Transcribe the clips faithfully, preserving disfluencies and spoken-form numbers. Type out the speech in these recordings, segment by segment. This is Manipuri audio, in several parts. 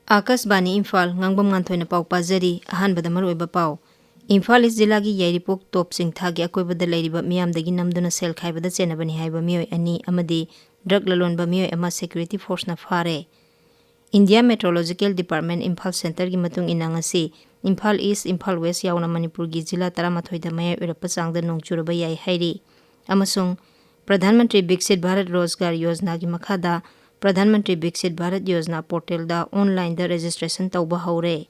ꯑꯥꯀꯥꯁꯕꯥꯅꯤ ꯏꯝꯐꯥꯜ, ꯉꯥꯡꯕꯝ ꯉꯥꯟꯊꯣꯏꯅ ꯄꯥꯎ ꯄꯥꯖꯔꯤ꯫ ꯑꯍꯥꯟꯕꯗ ꯃꯔꯨꯑꯣꯏꯕ ꯄꯥꯎ꯫ ꯏꯝꯐꯥꯜ ꯏꯁ ꯖꯤꯂꯥꯒꯤ ꯌꯥꯏꯔꯤꯄꯣꯛ ꯇꯣꯞ ꯆꯤꯡꯊꯥꯒꯤ ꯑꯀꯣꯏꯕꯗ ꯂꯩꯔꯤꯕ ꯃꯤꯌꯥꯝꯗꯒꯤ ꯅꯝꯗꯨꯅ ꯁꯦꯜ ꯈꯥꯏꯕꯗ ꯆꯦꯟꯅꯕꯅꯤ ꯍꯥꯏꯕ ꯃꯤꯑꯣꯏ ꯑꯅꯤ ꯑꯃꯗꯤ ꯗ꯭ꯔꯒ ꯂꯂꯣꯟꯕ ꯃꯤꯑꯣꯏ ꯑꯃ ꯁꯦꯀ꯭ꯌꯨꯔꯤꯇꯤ ꯐꯣꯔꯁꯅ ꯐꯥꯔꯦ꯫ ꯏꯟꯗꯤꯌꯥ ꯃꯦꯇ꯭ꯔꯣꯂꯣꯖꯤꯀꯦꯜ ꯗꯤꯄꯥꯔꯠꯃꯦꯟ ꯏꯝꯐꯥꯜ ꯁꯦꯟꯇꯔꯒꯤ ꯃꯇꯨꯡ ꯏꯟꯅ ꯉꯁꯤ ꯏꯝꯐꯥꯜ ꯏꯁ, ꯏꯝꯐꯥꯜ ꯋꯦꯁ ꯌꯥꯎꯅ ꯃꯅꯤꯄꯨꯔꯒꯤ ꯖꯤꯂꯥ ꯇꯔꯥꯃꯥꯊꯣꯏꯗ ꯃꯌꯥꯏ ꯑꯣꯏꯔꯞꯄ ꯆꯥꯡꯗ ꯅꯣꯡ ꯆꯨꯔꯕ ꯌꯥꯏ ꯍꯥꯏꯔꯤ꯫ ꯑꯃꯁꯨꯡ ꯄ꯭ꯔꯙꯥꯟ ꯃꯟꯇ꯭ꯔꯤ ꯕꯤꯛꯁꯤꯠ ꯚꯥꯔꯠ ꯔꯣꯖꯒꯥꯔ ꯌꯣꯖꯅꯥꯒꯤ ꯃꯈꯥꯗ ꯄ꯭ꯔꯙꯥꯟ ꯃꯟꯇ꯭ꯔꯤ ꯕꯤꯛꯁꯤꯠ ꯚꯥꯔꯠ ꯌꯣꯖꯅꯥ ꯄꯣꯔꯇꯦꯜꯗ ꯑꯣꯟꯂꯥꯏꯟꯗ ꯔꯦꯖꯤꯁꯇ꯭ꯔꯦꯁꯟ ꯇꯧꯕ ꯍꯧꯔꯦ꯫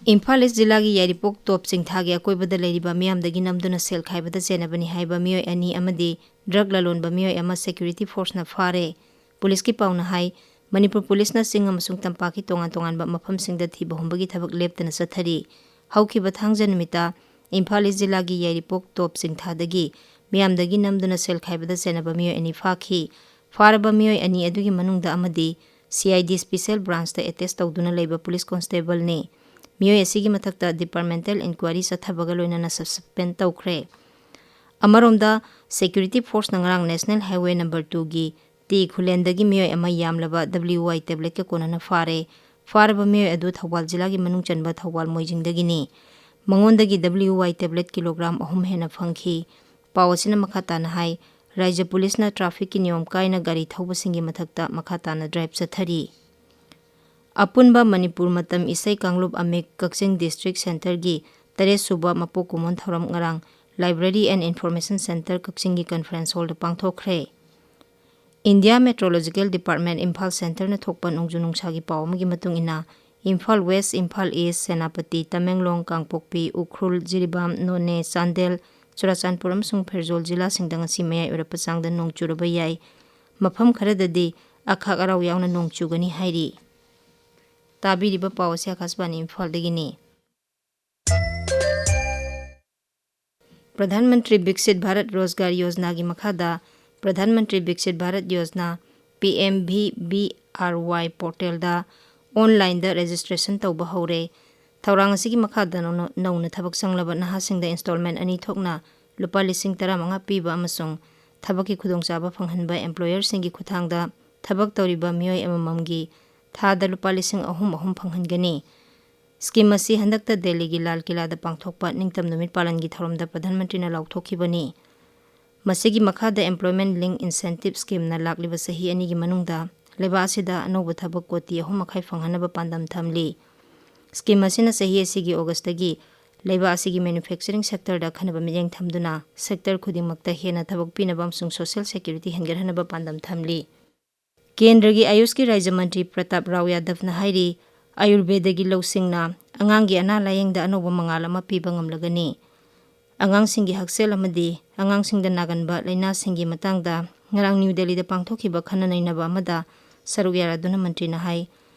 ꯏꯝꯐꯥꯜ ꯏꯁ ꯖꯤꯂꯥꯒꯤ ꯌꯥꯏꯔꯤꯄꯣꯛ ꯇꯣꯞ ꯆꯤꯡꯊꯥꯒꯤ ꯑꯀꯣꯏꯕꯗ ꯂꯩꯔꯤꯕ ꯃꯤꯌꯥꯝꯗꯒꯤ ꯅꯝꯗꯨꯅ ꯁꯦꯜ ꯈꯥꯏꯕꯗ ꯆꯦꯟꯅꯕꯅꯤ ꯍꯥꯏꯕ ꯃꯤꯑꯣꯏ ꯑꯅꯤ ꯑꯃꯗꯤ ꯗ꯭ꯔꯒ ꯂꯂꯣꯟꯕ ꯃꯤꯑꯣꯏ ꯑꯃ ꯁꯦꯀ꯭ꯌꯨꯔꯤꯇꯤ ꯐꯣꯔꯁꯅ ꯐꯥꯔꯦ꯫ ꯄꯨꯂꯤꯁꯀꯤ ꯄꯥꯎꯅ ꯍꯥꯏ, ꯃꯅꯤꯄꯨꯔ ꯄꯨꯂꯤꯁꯅ ꯆꯤꯡ ꯑꯃꯁꯨꯡ ꯇꯝꯄꯥꯛꯀꯤ ꯇꯣꯉꯥꯟ ꯇꯣꯉꯥꯟꯕ ꯃꯐꯝꯁꯤꯡꯗ ꯊꯤꯕ ꯍꯨꯝꯕꯒꯤ ꯊꯕꯛ ꯂꯦꯞꯇꯅ ꯆꯠꯊꯔꯤ꯫ ꯍꯧꯈꯤꯕ ꯊꯥꯡꯖ ꯅꯨꯃꯤꯠꯇ ꯏꯝꯐꯥꯜ ꯏꯁ ꯖꯤꯂꯥꯒꯤ ꯌꯥꯏꯔꯤꯄꯣꯛ ꯇꯣꯞ ꯆꯤꯡꯊꯥꯗꯒꯤ ꯃꯤꯌꯥꯝꯗꯒꯤ ꯅꯝꯗꯨꯅ ꯁꯦꯜ ꯈꯥꯏꯕꯗ ꯆꯦꯟꯅꯕ ꯃꯤꯑꯣꯏ ꯑꯅꯤ ꯐꯥꯈꯤ꯫ ꯐꯥꯔꯕ ꯃꯤꯑꯣꯏ ꯑꯅꯤ ꯑꯗꯨꯒꯤ ꯃꯅꯨꯡꯗ ꯑꯃꯗꯤ C I D special ꯕ꯭ꯔꯥꯟꯆꯇ attach ꯇꯧꯗꯨꯅ ꯂꯩꯕ ꯄꯨꯂꯤꯁ ꯀꯣꯟꯁꯇꯦꯕꯜꯅꯤ꯫ ꯃꯤꯑꯣꯏ ꯑꯁꯤꯒꯤ ꯃꯊꯛꯇ ꯗꯤꯄꯥꯔꯠꯃꯦꯟꯇꯦꯜ ꯏꯟꯀ꯭ꯋꯥꯏꯔꯤ ꯆꯠꯊꯕꯒ ꯂꯣꯏꯅꯅ ꯁꯁꯄꯦꯟ ꯇꯧꯈ꯭ꯔꯦ꯫ ꯑꯃꯔꯣꯝꯗ, ꯁꯦꯀ꯭ꯌꯨꯔꯤꯇꯤ ꯐꯣꯔꯁꯅ ꯉꯔꯥꯡ ꯅꯦꯁꯅꯦꯜ ꯍꯥꯏꯋꯦ ꯅꯝꯕꯔ ꯇꯨꯒꯤ ꯇꯤ ꯈꯨꯂꯦꯟꯗꯒꯤ ꯃꯤꯑꯣꯏ ꯑꯃ ꯌꯥꯝꯂꯕ ꯗꯕ꯭ꯂꯤꯌꯨ ꯋꯥꯏ ꯇꯦꯕ꯭ꯂꯦꯠꯀ ꯀꯣꯟꯅꯅ ꯐꯥꯔꯦ꯫ ꯐꯥꯔꯕ ꯃꯤꯑꯣꯏ ꯑꯗꯨ ꯊꯧꯕꯥꯜ ꯖꯤꯂꯥꯒꯤ ꯃꯅꯨꯡ ꯆꯟꯕ ꯊꯧꯕꯥꯜ ꯃꯣꯏꯖꯤꯡꯗꯒꯤꯅꯤ꯫ ꯃꯉꯣꯟꯗꯒꯤ ꯗꯕ꯭ꯂꯤꯌꯨ ꯋꯥꯏ ꯇꯦꯕ꯭ꯂꯦꯠ ꯀꯤꯂꯣꯒ꯭ꯔꯥꯝ ꯑꯍꯨꯝ ꯍꯦꯟꯅ ꯐꯪꯈꯤ꯫ ꯄꯥꯎ ꯑꯁꯤꯅ ꯃꯈꯥ ꯇꯥꯅ ꯍꯥꯏ, ꯔꯥꯖ꯭ꯌ ꯄꯨꯂꯤꯁꯅ ꯇ꯭ꯔꯥꯐꯤꯛꯀꯤ ꯅꯤꯌꯣꯝ ꯀꯥꯏꯅ ꯒꯥꯔꯤ ꯊꯧꯕꯁꯤꯡꯒꯤ ꯃꯊꯛꯇ ꯃꯈꯥ ꯇꯥꯅ ꯗ꯭ꯔꯥꯏꯚ ꯆꯠꯊꯔꯤ꯫ ꯑꯄꯨꯟꯕ ꯃꯅꯤꯄꯨꯔ ꯃꯇꯝ ꯏꯁꯩ ꯀꯥꯡꯂꯨꯞ ꯑꯃꯤꯛ ꯀꯛꯆꯤꯡ ꯗꯤꯁꯇ꯭ꯔꯤꯛ ꯁꯦꯟꯇꯔꯒꯤ ꯇꯔꯦꯠ ꯁꯨꯕ ꯃꯄꯣꯛ ꯀꯨꯝꯑꯣꯟ ꯊꯧꯔꯝ ꯉꯔꯥꯡ Library and Information Centre ꯀꯛꯆꯤꯡꯒꯤ ꯀꯟꯐꯔꯦꯟꯁ ꯍꯣꯜꯗ ꯄꯥꯡꯊꯣꯛꯈ꯭ꯔꯦ꯫ ꯏꯟꯗꯤꯌꯥ ꯃꯦꯇ꯭ꯔꯣꯂꯣꯖꯤꯀꯦꯜ ꯗꯤꯄꯥꯔꯠꯃꯦꯟ ꯏꯝꯐꯥꯜ ꯁꯦꯟꯇꯔꯅ ꯊꯣꯛꯄ ꯅꯣꯡꯖꯨ ꯅꯨꯡꯁꯥꯒꯤ ꯄꯥꯎ ꯑꯃꯒꯤ ꯃꯇꯨꯡ ꯏꯟꯅ, ꯏꯝꯐꯥꯜ ꯋꯦꯁ, ꯏꯝꯐꯥꯜ ꯏꯁ, ꯁꯦꯅꯥꯄꯇꯤ, ꯇꯃꯦꯡꯂꯣꯡ, ꯀꯥꯡꯄꯣꯛꯄꯤ, ꯎꯈ꯭ꯔꯨꯜ, ꯖꯤꯔꯤꯕꯥꯝ, ꯅꯣꯅꯦ, ꯆꯥꯟꯗꯦꯜ, ꯆꯨꯔꯥꯆꯥꯟꯄꯨꯔ ꯑꯃꯁꯨꯡ ꯐꯦꯔꯖꯣꯜ ꯖꯤꯂꯥꯁꯤꯡꯗ ꯉꯁꯤ ꯃꯌꯥꯏ ꯑꯣꯏꯔꯞꯄ ꯆꯥꯡꯗ ꯅꯣꯡ ꯆꯨꯔꯕ ꯌꯥꯏ꯫ ꯃꯐꯝ ꯈꯔꯗꯗꯤ ꯑꯈꯥꯛ ꯑꯔꯥꯎ ꯌꯥꯎꯅ ꯅꯣꯡ ꯆꯨꯒꯅꯤ ꯍꯥꯏꯔꯤ꯫ ꯇꯥꯕꯤꯔꯤꯕ ꯄꯥꯎ ꯑꯁꯤ ꯑꯥꯀꯥꯁꯕꯥꯅꯤ ꯏꯝꯐꯥꯜꯗꯒꯤꯅꯤ꯫ ꯄ꯭ꯔꯙꯥꯟ ꯃꯟꯇ꯭ꯔꯤ ꯕꯤꯛꯁꯤꯠ ꯚꯥꯔꯠ ꯔꯣꯖꯒꯥꯔ ꯌꯣꯖꯅꯥꯒꯤ ꯃꯈꯥꯗ Pradhan Mantri Viksit Bharat Yojana, P M V B R Y ꯄꯣꯔꯇꯦꯜꯗ ꯑꯣꯟꯂꯥꯏꯟꯗ ꯔꯦꯖꯤꯁꯇ꯭ꯔꯦꯁꯟ ꯇꯧꯕ ꯍꯧꯔꯦ꯫ ꯊꯧꯔꯥꯡ ꯑꯁꯤꯒꯤ ꯃꯈꯥꯗ ꯅꯧꯅ, ꯅꯧꯅ ꯊꯕꯛ ꯆꯪꯂꯕ ꯅꯍꯥꯁꯤꯡꯗ installment ꯑꯅꯤ ꯊꯣꯛꯅ ꯂꯨꯄꯥ ꯂꯤꯁꯤꯡ ꯇꯔꯥꯃꯉꯥ ꯄꯤꯕ ꯑꯃꯁꯨꯡ ꯊꯕꯛꯀꯤ ꯈꯨꯗꯣꯡꯆꯥꯕ ꯐꯪꯍꯟꯕ employerꯁꯤꯡꯒꯤ ꯈꯨꯠꯊꯥꯡꯗ ꯊꯕꯛ ꯇꯧꯔꯤꯕ ꯃꯤꯑꯣꯏ ꯑꯃꯃꯝꯒꯤ ꯊꯥꯗ ꯂꯨꯄꯥ ꯂꯤꯁꯤꯡ ꯑꯍꯨꯝ ꯑꯍꯨꯝ ꯐꯪꯍꯟꯒꯅꯤ꯫ Scheme ꯑꯁꯤ ꯍꯟꯗꯛꯇ ꯗꯦꯜꯂꯤꯒꯤ ꯂꯥꯜ ꯀꯤꯂꯥꯗ ꯄꯥꯡꯊꯣꯛꯄ ꯅꯤꯡꯇꯝ ꯅꯨꯃꯤꯠ ꯄꯥꯂꯟꯒꯤ ꯊꯧꯔꯝꯗ ꯄ꯭ꯔꯙꯥꯟ ꯃꯟꯇ꯭ꯔꯤꯅ ꯂꯥꯎꯊꯣꯛꯈꯤꯕꯅꯤ꯫ ꯃꯁꯤꯒꯤ ꯃꯈꯥꯗ Employment Link Incentive Schemeꯅ ꯂꯥꯛꯂꯤꯕ ꯆꯍꯤ ꯑꯅꯤꯒꯤ ꯃꯅꯨꯡꯗ ꯂꯩꯕꯥꯛ ꯑꯁꯤꯗ ꯑꯅꯧꯕ ꯊꯕꯛ ꯀꯣꯇꯤ ꯑꯍꯨꯝ ꯃꯈꯥꯏ ꯐꯪꯍꯟꯅꯕ ꯄꯥꯟꯗꯝ ꯊꯝꯂꯤ꯫ Scheme ꯑꯁꯤꯅ ꯆꯍꯤ ꯑꯁꯤꯒꯤ Augustꯇꯒꯤ ꯂꯩꯕꯥꯛ ꯑꯁꯤꯒꯤ manufacturing sectorꯗ ꯑꯈꯟꯅꯕ ꯃꯤꯠꯌꯦꯡ ꯊꯝꯗꯨꯅ sector ꯈꯨꯗꯤꯡꯃꯛꯇ ꯍꯦꯟꯅ ꯊꯕꯛ ꯄꯤꯅꯕ ꯑꯃꯁꯨꯡ social security ꯍꯦꯟꯒꯠꯍꯟꯅꯕ ꯄꯥꯟꯗꯝ ꯊꯝꯂꯤ꯫ ꯀꯦꯟꯗ꯭ꯔꯒꯤ ꯑꯌꯨꯁꯀꯤ ꯔꯥꯖ꯭ꯌ ꯃꯟꯇ꯭ꯔꯤ ꯄ꯭ꯔꯇꯥꯞ ꯔꯥꯎ ꯌꯥꯗꯕꯅ ꯍꯥꯏꯔꯤ, ꯑꯌꯨꯔꯕꯦꯗꯒꯤ ꯂꯧꯁꯤꯡꯅ ꯑꯉꯥꯡꯒꯤ ꯑꯅꯥ ꯂꯥꯌꯦꯡꯗ ꯑꯅꯧꯕ ꯃꯉꯥꯜ ꯑꯃ ꯄꯤꯕ ꯉꯝꯂꯒꯅꯤ꯫ ꯑꯉꯥꯡꯁꯤꯡꯒꯤ ꯍꯛꯁꯦꯜ ꯑꯃꯗꯤ ꯑꯉꯥꯡꯁꯤꯡꯗ ꯅꯥꯒꯟꯕ ꯂꯥꯏꯅꯥꯁꯤꯡꯒꯤ ꯃꯇꯥꯡꯗ ꯉꯔꯥꯡ ꯅ꯭ꯌꯨ ꯗꯦꯜꯂꯤꯗ ꯄꯥꯡꯊꯣꯛꯈꯤꯕ ꯈꯟꯅ ꯅꯩꯅꯕ ꯑꯃꯗ ꯁꯔꯨꯛ ꯌꯥꯔꯗꯨꯅ ꯃꯟꯇ꯭ꯔꯤꯅ ꯍꯥꯏ,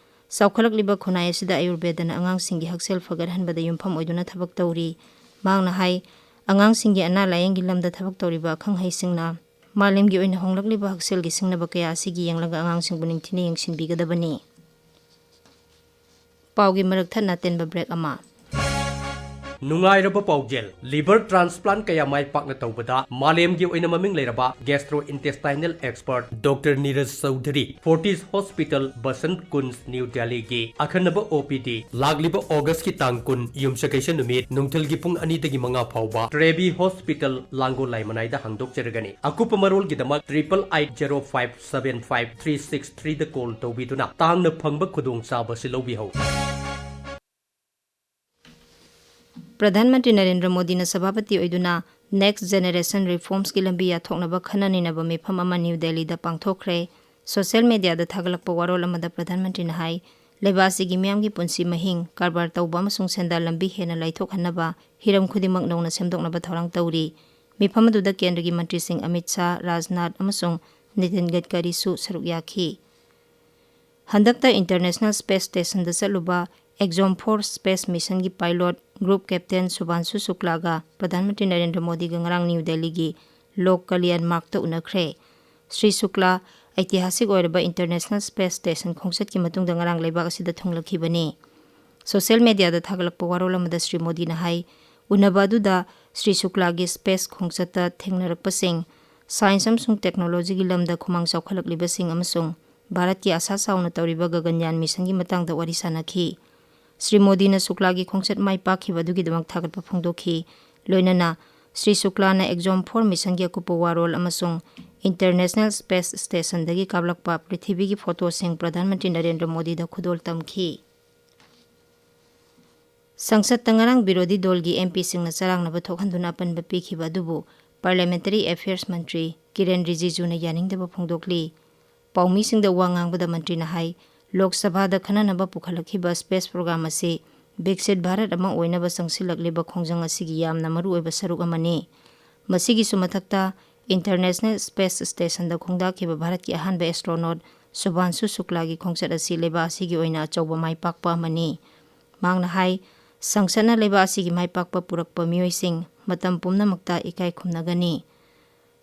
ꯆꯥꯎꯈꯠꯂꯛꯂꯤꯕ ꯈꯨꯟꯅꯥꯏ ꯑꯁꯤꯗ ꯑꯌꯨꯔꯕꯦꯗꯅ ꯑꯉꯥꯡꯁꯤꯡꯒꯤ ꯍꯛꯁꯦꯜ ꯐꯒꯠꯍꯟꯕꯗ ꯌꯨꯝꯐꯝ ꯑꯣꯏꯗꯨꯅ ꯊꯕꯛ ꯇꯧꯔꯤ꯫ ꯃꯍꯥꯛꯅ ꯍꯥꯏ, ꯑꯉꯥꯡꯁꯤꯡꯒꯤ ꯑꯅꯥ ꯂꯥꯌꯦꯡꯒꯤ ꯂꯝꯗ ꯊꯕꯛ ꯇꯧꯔꯤꯕ ꯑꯈꯪ ꯑꯍꯩꯁꯤꯡꯅ ꯃꯥꯂꯦꯝꯒꯤ ꯑꯣꯏꯅ ꯍꯣꯡꯂꯛꯂꯤꯕ ꯍꯛꯁꯦꯜꯒꯤ ꯁꯤꯡꯅꯕ ꯀꯌꯥ ꯑꯁꯤꯒꯤ ꯌꯦꯡꯂꯒ ꯑꯉꯥꯡꯁꯤꯡꯕꯨ ꯅꯤꯡꯊꯤꯅ ꯌꯦꯡꯁꯤꯟꯕꯤꯒꯗꯕꯅꯤ꯫ ꯄꯥꯎꯒꯤ ꯃꯔꯛ ꯊꯠꯅ ꯑꯇꯦꯟꯕ break ꯑꯃ꯫ ꯅꯨꯡꯉꯥꯏꯔꯕ ꯄꯥꯎꯖꯦꯜ, liver transplant ꯀꯌꯥ ꯃꯥꯏ ꯄꯥꯛꯅ ꯇꯧꯕꯗ ꯃꯥꯂꯦꯝꯒꯤ ꯑꯣꯏꯅ ꯃꯃꯤꯡ ꯂꯩꯔꯕ gastrointestinal expert Doctor Neeraj Chaudhary, Fortis Hospital, Vasant Kunj, new ꯗꯦꯜꯂꯤꯒꯤ ꯑꯈꯟꯅꯕ OPD꯫ ꯂꯥꯛꯂꯤꯕ Augustꯀꯤ ꯇꯥꯡ ꯀꯨꯟ, ꯌꯨꯝꯁꯀꯩꯁ ꯅꯨꯃꯤꯠ, ꯅꯨꯡꯊꯤꯜꯒꯤ ꯄꯨꯡ ꯑꯅꯤꯗꯒꯤ ꯃꯉꯥ ꯐꯥꯎꯕ Trevi Hospital, ꯂꯥꯡꯒꯣꯜ ꯂꯥꯏꯃꯅꯥꯏꯗ ꯍꯥꯡꯗꯣꯛꯆꯔꯒꯅꯤ꯫ ꯑꯀꯨꯞꯄ ꯃꯔꯣꯜꯒꯤꯗꯃꯛ triple eight zero five seven five three six threeꯗ call ꯇꯧꯕꯤꯗꯨꯅ ꯇꯥꯡꯅ ꯐꯪꯕ ꯈꯨꯗꯣꯡꯆꯥꯕ ꯑꯁꯤ ꯂꯧꯕꯤꯍꯧ꯫ ꯄ꯭ꯔꯙꯥꯟ ꯃꯟꯇ꯭ꯔꯤ ꯅꯔꯦꯟꯗ꯭ꯔ ꯃꯣꯗꯤꯅ ꯁꯚꯥꯄꯇꯤ ꯑꯣꯏꯗꯨꯅ Next Generation Reformsꯀꯤ ꯂꯝꯕꯤ ꯌꯥꯊꯣꯛꯅꯕ ꯈꯟꯅ ꯅꯩꯅꯕ ꯃꯤꯐꯝ ꯑꯃ ꯅ꯭ꯌꯨ ꯗꯦꯜꯂꯤꯗ ꯄꯥꯡꯊꯣꯛꯈ꯭ꯔꯦ꯫ Social mediaꯗ ꯊꯥꯒꯠꯂꯛꯄ ꯋꯥꯔꯣꯜ ꯑꯃꯗ ꯄ꯭ꯔꯙꯥꯟ ꯃꯟꯇ꯭ꯔꯤꯅ ꯍꯥꯏ, ꯂꯩꯕꯥꯛ ꯑꯁꯤꯒꯤ ꯃꯤꯌꯥꯝꯒꯤ ꯄꯨꯟꯁꯤ ꯃꯍꯤꯡ, ꯀꯔꯕꯥꯔ ꯇꯧꯕ ꯑꯃꯁꯨꯡ ꯁꯦꯟꯗꯥꯟ ꯂꯝꯕꯤ ꯍꯦꯟꯅ ꯂꯥꯏꯊꯣꯛꯍꯟꯅꯕ ꯍꯤꯔꯝ ꯈꯨꯗꯤꯡꯃꯛ ꯅꯧꯅ ꯁꯦꯝꯗꯣꯛꯅꯕ ꯊꯧꯔꯥꯡ ꯇꯧꯔꯤ꯫ ꯃꯤꯐꯝ ꯑꯗꯨꯗ ꯀꯦꯟꯗ꯭ꯔꯒꯤ ꯃꯟꯇ꯭ꯔꯤꯁꯤꯡ ꯑꯃꯤꯠ ꯁꯥꯍ, ꯔꯥꯖꯅꯥꯊ ꯑꯃꯁꯨꯡ ꯅꯤꯇꯤꯟ ꯒꯗꯀꯔꯤꯁꯨ ꯁꯔꯨꯛ ꯌꯥꯈꯤ꯫ ꯍꯟꯗꯛꯇ International Space Stationꯗ ꯆꯠꯂꯨꯕ Exome four Space Missionꯒꯤ pilot, group captain ꯁꯨꯚꯥꯟꯁꯨ ꯁꯨꯀ꯭ꯂꯥꯒ Pradhan Mantri Narendra ꯃꯣꯗꯤꯒ ꯉꯔꯥꯡ ꯅ꯭ꯌꯨ ꯗꯦꯜꯂꯤꯒꯤ ꯂꯣꯛ ꯀꯂꯤꯌꯥꯟ ꯃꯥꯔꯒꯇ ꯎꯅꯈ꯭ꯔꯦ꯫ ꯁ꯭ꯔꯤ ꯁꯨꯀ꯭ꯂꯥ ꯑꯩꯇꯤꯍꯥꯁꯤꯛ ꯑꯣꯏꯔꯕ International Space Station ꯈꯣꯡꯆꯠꯀꯤ ꯃꯇꯨꯡꯗ ꯉꯔꯥꯡ ꯂꯩꯕꯥꯛ ꯑꯁꯤꯗ ꯊꯨꯡꯂꯈꯤꯕꯅꯤ꯫ ꯁꯣꯁꯤꯌꯦꯜ ꯃꯦꯗꯤꯌꯥꯗ ꯊꯥꯒꯠꯂꯛꯄ ꯋꯥꯔꯣꯜ ꯑꯃꯗ ꯁ꯭ꯔꯤ ꯃꯣꯗꯤꯅ ꯍꯥꯏ, ꯎꯅꯕ ꯑꯗꯨꯗ ꯁ꯭ꯔꯤ ꯁꯨꯛꯂꯥꯒꯤ ꯁ꯭ꯄꯦꯁ ꯈꯣꯡꯆꯠꯇ ꯊꯦꯡꯅꯔꯛꯄꯁꯤꯡ, ꯁꯥꯏꯟꯁ ꯑꯃꯁꯨꯡ ꯇꯦꯛꯅꯣꯂꯣꯖꯤꯒꯤ ꯂꯝꯗ ꯈꯨꯃꯥꯡ ꯆꯥꯎꯈꯠꯂꯛꯂꯤꯕꯁꯤꯡ ꯑꯃꯁꯨꯡ ꯚꯥꯔꯠꯀꯤ ꯑꯥꯁꯥ ꯆꯥꯎꯅ ꯇꯧꯔꯤꯕ ꯒꯒꯟꯌꯥꯟ ꯃꯤꯁꯟꯒꯤ ꯃꯇꯥꯡꯗ ꯋꯥꯔꯤ ꯁꯥꯅꯈꯤ꯫ ꯁ꯭ꯔꯤ ꯃꯣꯗꯤꯅ ꯁꯨꯛꯂꯥꯒꯤ ꯈꯣꯡꯆꯠ ꯃꯥꯏ ꯄꯥꯛꯈꯤꯕ ꯑꯗꯨꯒꯤꯗꯃꯛ ꯊꯥꯒꯠꯄ ꯐꯣꯡꯗꯣꯛꯈꯤ꯫ ꯂꯣꯏꯅꯅ ꯁ꯭ꯔꯤ ꯁꯨꯛꯂꯥꯅ ꯑꯦꯛꯖꯣꯝ ꯐꯣꯔ ꯃꯤꯁꯟꯒꯤ ꯑꯀꯨꯞꯄ ꯋꯥꯔꯣꯜ ꯑꯃꯁꯨꯡ ꯏꯟꯇꯔꯅꯦꯁꯅꯦꯜ ꯁ꯭ꯄꯦꯁ ꯁ꯭ꯇꯦꯁꯟꯗꯒꯤ ꯀꯥꯞꯂꯛꯄ ꯄ꯭ꯔꯤꯊꯤꯕꯤꯒꯤ ꯐꯣꯇꯣꯁꯤꯡ ꯄ꯭ꯔꯙꯥꯟ ꯃꯟꯇ꯭ꯔꯤ ꯅꯔꯦꯟꯗ꯭ꯔ ꯃꯣꯗꯤꯗ ꯈꯨꯗꯣꯜ ꯇꯝꯈꯤ꯫ ꯁꯪꯁꯠꯇ ꯉꯔꯥꯡ ꯕꯤꯔꯣꯙꯤ ꯗꯣꯜꯒꯤ ꯑꯦꯝ ꯄꯤꯁꯤꯡꯅ ꯆꯔꯥꯡꯅꯕ ꯊꯣꯛꯍꯟꯗꯨꯅ ꯑꯄꯟꯕ ꯄꯤꯈꯤꯕ ꯑꯗꯨꯕꯨ ꯄꯥꯔꯂꯤꯌꯥꯃꯦꯟꯇꯔꯤ ꯑꯦꯐꯤꯌꯔꯁ ꯃꯟꯇ꯭ꯔꯤ ꯀꯤꯔꯦꯟ ꯔꯤꯖꯤꯖꯨꯅ ꯌꯥꯅꯤꯡꯗꯕ ꯐꯣꯡꯗꯣꯛꯂꯤ꯫ ꯄꯥꯎꯃꯤꯁꯤꯡꯗ ꯋꯥ ꯉꯥꯡꯕꯗ ꯃꯟꯇ꯭ꯔꯤꯅ ꯍꯥꯏ, ꯂꯣꯛ ꯁꯚꯥꯗ ꯈꯟꯅꯅꯕ ꯄꯨꯈꯠꯂꯛꯈꯤꯕ ꯁ꯭ꯄꯦꯁ ꯄ꯭ꯔꯣꯒ꯭ꯔꯥꯝ ꯑꯁꯤ ꯕꯤꯛꯁꯤꯠ ꯚꯥꯔꯠ ꯑꯃ ꯑꯣꯏꯅꯕ ꯆꯪꯁꯤꯜꯂꯛꯂꯤꯕ ꯈꯣꯡꯖꯪ ꯑꯁꯤꯒꯤ ꯌꯥꯝꯅ ꯃꯔꯨꯑꯣꯏꯕ ꯁꯔꯨꯛ ꯑꯃꯅꯤ꯫ ꯃꯁꯤꯒꯤꯁꯨ ꯃꯊꯛꯇ, ꯏꯟꯇꯔꯅꯦꯁꯅꯦꯜ ꯁ꯭ꯄꯦꯁ ꯁ꯭ꯇꯦꯁꯟꯗ ꯈꯣꯡꯗꯥꯈꯤꯕ ꯚꯥꯔꯠꯀꯤ ꯑꯍꯥꯟꯕ ꯑꯦꯁꯇ꯭ꯔꯣꯅꯣꯠ ꯁꯨꯚꯥꯟꯁꯨ ꯁꯨꯛꯂꯥꯒꯤ ꯈꯣꯡꯆꯠ ꯑꯁꯤ ꯂꯩꯕꯥꯛ ꯑꯁꯤꯒꯤ ꯑꯣꯏꯅ ꯑꯆꯧꯕ ꯃꯥꯏ ꯄꯥꯛꯄ ꯑꯃꯅꯤ꯫ ꯃꯍꯥꯛꯅ ꯍꯥꯏ, ꯁꯪꯁꯠꯅ ꯂꯩꯕꯥꯛ ꯑꯁꯤꯒꯤ ꯃꯥꯏ ꯄꯥꯛꯄ ꯄꯨꯔꯛꯄ ꯃꯤꯑꯣꯏꯁꯤꯡ ꯃꯇꯝ ꯄꯨꯝꯅꯃꯛꯇ ꯏꯀꯥꯏ ꯈꯨꯝꯅꯒꯅꯤ꯫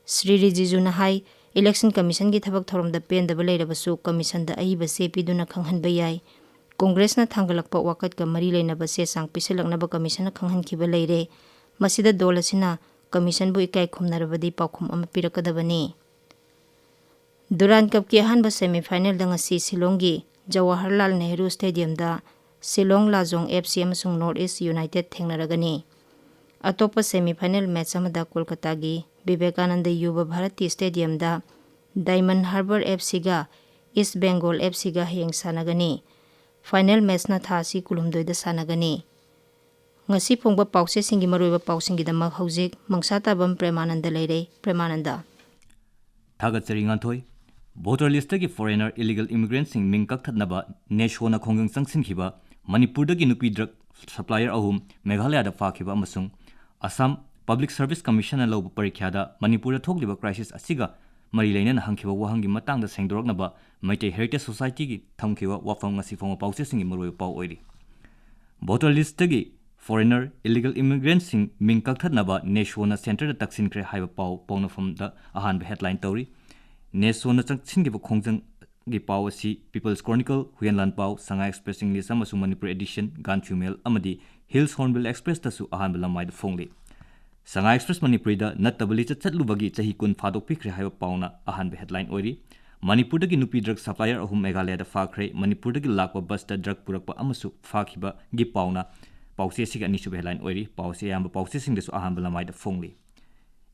ꯁ꯭ꯔꯤ ꯔꯤꯖꯤꯖꯨꯅ ꯍꯥꯏ, ꯏꯂꯦꯛꯁꯟ ꯀꯃꯤꯁꯟꯒꯤ ꯊꯕꯛ ꯊꯧꯔꯝꯗ ꯄꯦꯟꯗꯕ ꯂꯩꯔꯕꯁꯨ ꯀꯃꯤꯁꯟꯗ ꯑꯏꯕ ꯆꯦ ꯄꯤꯗꯨꯅ ꯈꯪꯍꯟꯕ ꯌꯥꯏ꯫ ꯀꯣꯡꯒ꯭ꯔꯦꯁꯅ ꯊꯥꯡꯒꯠꯂꯛꯄ ꯋꯥꯀꯠꯀ ꯃꯔꯤ ꯂꯩꯅꯕ ꯆꯦ ꯆꯥꯡ ꯄꯤꯁꯤꯜꯂꯛꯅꯕ ꯀꯃꯤꯁꯟꯅ ꯈꯪꯍꯟꯈꯤꯕ ꯂꯩꯔꯦ꯫ ꯃꯁꯤꯗ ꯗꯣꯜ ꯑꯁꯤꯅ ꯀꯃꯤꯁꯟꯕꯨ ꯏꯀꯥꯏ ꯈꯨꯝꯅꯔꯕꯗꯤ ꯄꯥꯎꯈꯨꯝ ꯑꯃ ꯄꯤꯔꯛꯀꯗꯕꯅꯤ꯫ ꯗꯨꯔꯥꯟ ꯀꯞꯀꯤ ꯑꯍꯥꯟꯕ ꯁꯦꯃꯤꯐꯥꯏꯅꯦꯜꯗ ꯉꯁꯤ ꯁꯤꯂꯣꯡꯒꯤ ꯖꯋꯥꯍꯔꯂꯥꯜ ꯅꯦꯍꯔꯨ ꯁ꯭ꯇꯦꯗꯤꯌꯝꯗ ꯁꯤꯂꯣꯡ ꯂꯥꯖꯣꯡ ꯑꯦꯐ ꯁꯤ ꯑꯃꯁꯨꯡ ꯅꯣꯔꯠ ꯏꯁ ꯌꯨꯅꯥꯏꯇꯦꯗ ꯊꯦꯡꯅꯔꯒꯅꯤ꯫ ꯑꯇꯣꯞꯄ ꯁꯦꯃꯤꯐꯥꯏꯅꯦꯜ ꯃꯦꯆ ꯑꯃꯗ ꯀꯣꯜꯀꯇꯥꯒꯤ ꯕꯤꯕꯦꯀꯥꯅꯟꯗ ꯌꯨꯕ ꯚꯥꯔꯠꯇꯤ ꯁ꯭ꯇꯦꯗꯤꯌꯝꯗ ꯗꯥꯏꯃꯟ ꯍꯥꯔꯕꯔ ꯑꯦꯐ ꯁꯤꯒ ꯏꯁ ꯕꯦꯡꯒꯣꯜ ꯑꯦꯐ ꯁꯤꯒ ꯍꯌꯦꯡ ꯁꯥꯟꯅꯒꯅꯤ꯫ ꯐꯥꯏꯅꯦꯜ ꯃꯦꯆꯅ ꯊꯥ ꯑꯁꯤ ꯀꯨꯟꯍꯨꯝꯗꯣꯏꯗ ꯁꯥꯟꯅꯒꯅꯤ꯫ ꯉꯁꯤ ꯐꯣꯡꯕ ꯄꯥꯎꯆꯦꯁꯤꯡꯒꯤ ꯃꯔꯨꯑꯣꯏꯕ ꯄꯥꯎꯁꯤꯡꯒꯤꯗꯃꯛ ꯍꯧꯖꯤꯛ ꯃꯪꯁꯥ ꯇꯥꯕꯝ ꯄ꯭ꯔꯦꯃꯥꯅꯟꯗ ꯂꯩꯔꯦ꯫ ꯄ꯭ꯔꯦꯃꯥꯅꯟꯗ꯫ ꯊꯥꯒꯠꯆꯔꯤ ꯉꯥꯟꯊꯣꯏ꯫ ꯚꯣꯇꯔ ꯂꯤꯁꯇꯒꯤ ꯐꯣꯔꯦꯅꯔ ꯏꯂꯤꯒꯦꯜ ꯏꯃꯤꯒ꯭ꯔꯦꯟꯠꯁꯤꯡ ꯃꯤꯡ ꯀꯛꯊꯠꯅꯕ ꯅꯦꯁꯣꯅ ꯈꯣꯡꯖꯪ ꯆꯪꯁꯤꯟꯈꯤꯕ ꯃꯅꯤꯄꯨꯔꯗꯒꯤ ꯅꯨꯄꯤ ꯗ꯭ꯔꯒ ꯁꯄ꯭ꯂꯥꯏꯌꯔ ꯑꯍꯨꯝ ꯃꯦꯘꯥꯂꯌꯥꯗ ꯐꯥꯈꯤꯕ ꯑꯃꯁꯨꯡ ꯑꯁꯥꯝ ꯄꯕ꯭ꯂꯤꯛ ꯁꯔꯚꯤꯁ ꯀꯃꯤꯁꯟꯅ ꯂꯧꯕ ꯄꯔꯤꯈ꯭ꯌꯥꯗ ꯃꯅꯤꯄꯨꯔꯗ ꯊꯣꯛꯂꯤꯕ ꯀ꯭ꯔꯥꯏꯁꯤꯁ ꯑꯁꯤꯒ ꯃꯔꯤ ꯂꯩꯅꯅ ꯍꯪꯈꯤꯕ ꯋꯥꯍꯪꯒꯤ ꯃꯇꯥꯡꯗ ꯁꯦꯡꯗꯣꯔꯛꯅꯕ ꯃꯩꯇꯩ ꯍꯦꯔꯤꯇꯦꯖ ꯁꯣꯁꯥꯏꯇꯤꯒꯤ ꯊꯝꯈꯤꯕ ꯋꯥꯐꯝ ꯉꯁꯤ ꯐꯣꯡꯕ ꯄꯥꯎꯆꯦꯁꯤꯡꯒꯤ ꯃꯔꯨꯑꯣꯏꯕ ꯄꯥꯎ ꯑꯣꯏꯔꯤ꯫ ꯚꯣꯇꯔ ꯂꯤꯁꯇꯒꯤ ꯐꯣꯔꯦꯅꯔ ꯏꯂꯤꯒꯦꯜ ꯏꯃꯤꯒ꯭ꯔꯦꯟꯠꯁꯤꯡ ꯃꯤꯡ ꯀꯛꯊꯠꯅꯕ ꯅꯦꯁꯣꯅ ꯁꯦꯟꯇꯔꯗ ꯇꯛꯁꯤꯟꯈ꯭ꯔꯦ ꯍꯥꯏꯕ ꯄꯥꯎ ꯄꯥꯎꯅꯐꯝꯗ ꯑꯍꯥꯟꯕ ꯍꯦꯗꯂꯥꯏꯟ ꯇꯧꯔꯤ꯫ ꯅꯦꯁꯣꯅ ꯆꯪꯁꯤꯟꯈꯤꯕ ꯈꯣꯡꯖꯪ ꯒꯤ ꯄꯥꯎ ꯑꯁꯤ People's Chronicle, ꯍꯨꯌꯦꯟ ꯂꯥꯟꯄꯥꯎ, ꯁꯉꯥꯏ ꯑꯦꯛꯁꯄ꯭ꯔꯦꯁ ꯏꯪꯂꯤꯁ ꯑꯃꯁꯨꯡ ꯃꯅꯤꯄꯨꯔ ꯑꯦꯗꯤꯁꯟ, ꯒꯥꯟꯊ꯭ꯌꯨ ꯃꯦꯜ ꯑꯃꯗꯤ ꯍꯤꯜꯁ ꯍꯣꯔꯟꯕꯤꯜ ꯑꯦꯛꯁꯄ꯭ꯔꯦꯁꯇꯁꯨ ꯑꯍꯥꯟꯕ ꯂꯃꯥꯏꯗ ꯐꯣꯡꯂꯤ꯫ ꯁꯉꯥꯏ ꯑꯦꯛꯁꯄ꯭ꯔꯦꯁ ꯃꯅꯤꯄꯨꯔꯤꯗ ꯅꯠꯇꯕ ꯂꯤꯆꯠ ꯆꯠꯂꯨꯕꯒꯤ ꯆꯍꯤ ꯀꯨꯟ ꯐꯥꯗꯣꯛꯄꯤꯈ꯭ꯔꯦ ꯍꯥꯏꯕ ꯄꯥꯎꯅ ꯑꯍꯥꯟꯕ ꯍꯦꯗꯂꯥꯏꯟ ꯑꯣꯏꯔꯤ꯫ ꯃꯅꯤꯄꯨꯔꯗꯒꯤ ꯅꯨꯄꯤ ꯗ꯭ꯔꯒ ꯁꯄ꯭ꯂꯥꯏꯌꯔ ꯑꯍꯨꯝ ꯃꯦꯘꯥꯂꯌꯥꯗ ꯐꯥꯈ꯭ꯔꯦ꯫ ꯃꯅꯤꯄꯨꯔꯗꯒꯤ ꯂꯥꯛꯄ ꯕꯁꯇ ꯗ꯭ꯔꯒ ꯄꯨꯔꯛꯄ ꯑꯃꯁꯨ ꯐꯥꯈꯤꯕꯒꯤ ꯄꯥꯎꯅ ꯄꯥꯎꯆꯦ ꯑꯁꯤꯒꯤ ꯑꯅꯤꯁꯨꯕ ꯍꯦꯗꯂꯥꯏꯟ ꯑꯣꯏꯔꯤ꯫ ꯄꯥꯎ ꯑꯁꯤ ꯑꯌꯥꯝꯕ ꯄꯥꯎꯆꯦꯁꯤꯡꯗꯁꯨ ꯑꯍꯥꯟꯕ ꯂꯃꯥꯏꯗ ꯐꯣꯡꯂꯤ꯫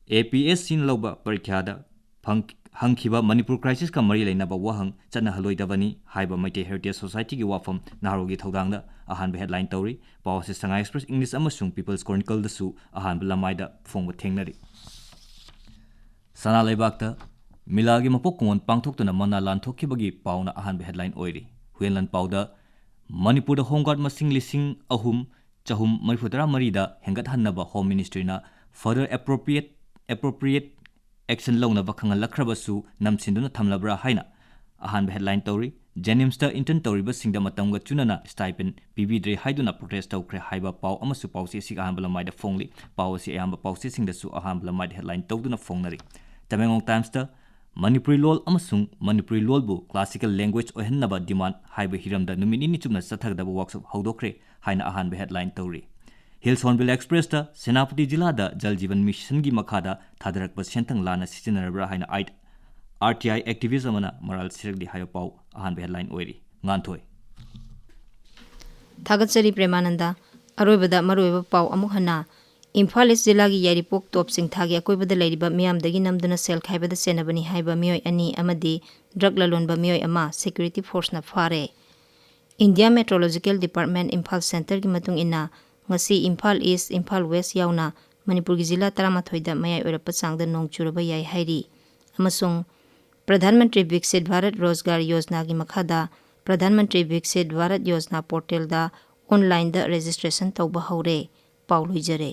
ꯑꯦ ꯄꯤ ꯑꯦꯁ ꯁꯤꯅ ꯂꯧꯕ ꯄꯔꯤꯈ꯭ꯌꯥꯗ ꯐꯪ-, ꯍꯪꯈꯤꯕ ꯃꯅꯤꯄꯨꯔ ꯀ꯭ꯔꯥꯏꯁꯤꯁꯀ ꯃꯔꯤ ꯂꯩꯅꯕ ꯋꯥꯍꯪ ꯆꯠꯅꯍꯜꯂꯣꯏꯗꯕꯅꯤ ꯍꯥꯏꯕ ꯃꯩꯇꯩ ꯍꯦꯔꯤꯇꯦꯖ ꯁꯣꯁꯥꯏꯇꯤꯒꯤ ꯋꯥꯐꯝ ꯅꯍꯥꯔꯣꯜꯒꯤ ꯊꯧꯗꯥꯡꯗ ꯑꯍꯥꯟꯕ ꯍꯦꯗꯂꯥꯏꯟ ꯇꯧꯔꯤ꯫ ꯄꯥꯎ ꯑꯁꯤ ꯁꯉꯥꯏ ꯑꯦꯛꯁꯄ꯭ꯔꯦꯁ ꯏꯪꯂꯤꯁ ꯑꯃꯁꯨꯡ ꯄꯤꯄꯜꯁ ꯀ꯭ꯔꯣꯅꯤꯀꯜꯗꯁꯨ ꯑꯍꯥꯟꯕ ꯂꯃꯥꯏꯗ ꯐꯣꯡꯕ ꯊꯦꯡꯅꯔꯤ꯫ ꯁꯅꯥ ꯂꯩꯕꯥꯛꯇ ꯃꯤꯂꯥꯒꯤ ꯃꯄꯣꯛ ꯀꯨꯝꯑꯣꯟ ꯄꯥꯡꯊꯣꯛꯇꯨꯅ ꯃꯅꯥ ꯂꯥꯟꯊꯣꯛꯈꯤꯕꯒꯤ ꯄꯥꯎꯅ ꯑꯍꯥꯟꯕ ꯍꯦꯗꯂꯥꯏꯟ ꯑꯣꯏꯔꯤ꯫ ꯍꯨꯌꯦꯟ ꯂꯥꯟꯄꯥꯎꯗ ꯃꯅꯤꯄꯨꯔꯗ ꯍꯣꯝ ꯒꯥꯔꯗ ꯃꯁꯤꯡ ꯂꯤꯁꯤꯡ ꯑꯍꯨꯝ ꯆꯍꯨꯝ ꯃꯔꯤꯐꯨꯇꯔꯥ ꯃꯔꯤꯗ ꯍꯦꯟꯒꯠꯍꯟꯅꯕ home ꯃꯤꯅꯤꯁꯇ꯭ꯔꯤꯅ further appropriate, appropriate action ꯂꯧꯅꯕ ꯈꯪꯍꯜꯂꯛꯈ꯭ꯔꯕꯁꯨ ꯅꯝꯁꯤꯟꯗꯨꯅ ꯊꯝꯂꯕ꯭ꯔꯥ ꯍꯥꯏꯅ ꯑꯍꯥꯟꯕ ꯍꯦꯗꯂꯥꯏꯟ ꯇꯧꯔꯤ꯫ ꯖꯦꯅꯤꯝꯁꯇ ꯏꯟꯇꯔꯟ ꯇꯧꯔꯤꯕꯁꯤꯡꯗ ꯃꯇꯝꯒ ꯆꯨꯅꯅ ꯁ꯭ꯇꯥꯏꯄꯦꯟ ꯄꯤꯕꯤꯗ꯭ꯔꯦ ꯍꯥꯏꯗꯨꯅ ꯄ꯭ꯔꯣꯇꯦꯁ ꯇꯧꯈ꯭ꯔꯦ ꯍꯥꯏꯕ ꯄꯥꯎ ꯑꯃꯁꯨ ꯄꯥꯎꯆꯦ ꯑꯁꯤꯒꯤ ꯑꯍꯥꯟꯕ ꯂꯃꯥꯏꯗ ꯐꯣꯡꯂꯤ꯫ ꯄꯥꯎ ꯑꯁꯤ ꯑꯌꯥꯝꯕ ꯄꯥꯎꯆꯦꯁꯤꯡꯗꯁꯨ ꯑꯍꯥꯟꯕ ꯂꯃꯥꯏꯗ ꯍꯦꯗꯂꯥꯏꯟ ꯇꯧꯗꯨꯅ ꯐꯣꯡꯅꯔꯤ꯫ ꯇꯃꯦꯡꯂꯣꯡ ꯇꯥꯏꯝꯁꯇ ꯃꯅꯤꯄꯨꯔꯤ ꯂꯣꯜ ꯑꯃꯁꯨꯡ ꯃꯅꯤꯄꯨꯔꯤ ꯂꯣꯜꯕꯨ classical language ꯑꯣꯏꯍꯟꯅꯕ demand ꯍꯥꯏꯕ ꯍꯤꯔꯝꯗ ꯅꯨꯃꯤꯠ ꯅꯤꯅꯤ ꯆꯨꯞꯅ ꯆꯠꯊꯒꯗꯕ workshop ꯍꯧꯗꯣꯛꯈ꯭ꯔꯦ ꯍꯥꯏꯅ ꯑꯍꯥꯟꯕ ꯍꯦꯗꯂꯥꯏꯟ ꯇꯧꯔꯤ꯫ ꯍꯤꯜꯁ ꯍꯣꯔꯟꯕꯤꯜ ꯑꯦꯛꯁꯄ꯭ꯔꯦꯁꯇ ꯁꯦꯅꯥꯄꯇꯤ ꯖꯤꯂꯥꯗ ꯖꯜ ꯖꯤꯕꯟ ꯃꯤꯁꯟꯒꯤ ꯃꯈꯥꯗ ꯊꯥꯗꯔꯛꯄ ꯁꯦꯟꯊꯪ ꯂꯥꯟꯅ ꯁꯤꯖꯤꯟꯅꯔꯕ꯭ꯔꯥ ꯍꯥꯏꯅ ꯑꯥꯔ ꯇꯤ ꯑꯥꯏ ꯑꯦꯛꯇꯤꯚꯤꯁ ꯑꯃꯅ ꯃꯔꯥꯜ ꯁꯤꯔꯛꯂꯤ ꯍꯥꯏꯕ ꯄꯥꯎ ꯑꯍꯥꯟꯕ ꯍꯦꯗꯂꯥꯏꯟ ꯑꯣꯏꯔꯤ꯫ ꯉꯥꯟꯊꯣꯏ꯫ ꯊꯥꯒꯠꯆꯔꯤ ꯄ꯭ꯔꯦꯃꯥꯅꯟꯗ꯫ ꯑꯔꯣꯏꯕꯗ ꯃꯔꯨꯑꯣꯏꯕ ꯄꯥꯎ ꯑꯃꯨꯛ ꯍꯟꯅ꯫ ꯏꯝꯐꯥꯜ ꯏꯁ ꯖꯤꯂꯥꯒꯤ ꯌꯥꯏꯔꯤꯄꯣꯛ ꯇꯣꯞ ꯆꯤꯡꯊꯥꯒꯤ ꯑꯀꯣꯏꯕꯗ ꯂꯩꯔꯤꯕ ꯃꯤꯌꯥꯝꯗꯒꯤ ꯅꯝꯗꯨꯅ ꯁꯦꯜ ꯈꯥꯏꯕꯗ ꯆꯦꯟꯅꯕꯅꯤ ꯍꯥꯏꯕ ꯃꯤꯑꯣꯏ ꯑꯅꯤ ꯑꯃꯗꯤ ꯗ꯭ꯔꯒ ꯂꯂꯣꯟꯕ ꯃꯤꯑꯣꯏ ꯑꯃ ꯁꯦꯀ꯭ꯌꯨꯔꯤꯇꯤ ꯐꯣꯔꯁꯅ ꯐꯥꯔꯦ꯫ ꯏꯟꯗꯤꯌꯥ ꯃꯦꯇ꯭ꯔꯣꯂꯣꯖꯤꯀꯦꯜ ꯗꯤꯄꯥꯔꯠꯃꯦꯟꯠ ꯏꯝꯐꯥꯜ ꯁꯦꯟꯇꯔꯒꯤ ꯃꯇꯨꯡ ꯏꯟꯅ, ꯉꯁꯤ ꯏꯝꯐꯥꯜ ꯏꯁ, ꯏꯝꯐꯥꯜ ꯋꯦꯁ ꯌꯥꯎꯅ ꯃꯅꯤꯄꯨꯔꯒꯤ ꯖꯤꯂꯥ ꯇꯔꯥꯃꯥꯊꯣꯏꯗ ꯃꯌꯥꯏ ꯑꯣꯏꯔꯞꯄ ꯆꯥꯡꯗ ꯅꯣꯡ ꯆꯨꯔꯕ ꯌꯥꯏ ꯍꯥꯏꯔꯤ꯫ ꯑꯃꯁꯨꯡ ꯄ꯭ꯔꯙꯥꯟ ꯃꯟꯇ꯭ꯔꯤ ꯕꯤꯛꯁꯤꯠ ꯚꯥꯔꯠ ꯔꯣꯖꯒꯥꯔ ꯌꯣꯖꯅꯥꯒꯤ ꯃꯈꯥꯗ ꯄ꯭ꯔꯙꯥꯟ ꯃꯟꯇ꯭ꯔꯤ ꯕꯤꯛꯁꯤꯠ ꯚꯥꯔꯠ ꯌꯣꯖꯅꯥ ꯄꯣꯔꯇꯦꯜꯗ ꯑꯣꯟꯂꯥꯏꯟꯗ ꯔꯦꯖꯤꯁꯇ꯭ꯔꯦꯁꯟ ꯇꯧꯕ ꯍꯧꯔꯦ꯫ ꯄꯥꯎ ꯂꯣꯏꯖꯔꯦ꯫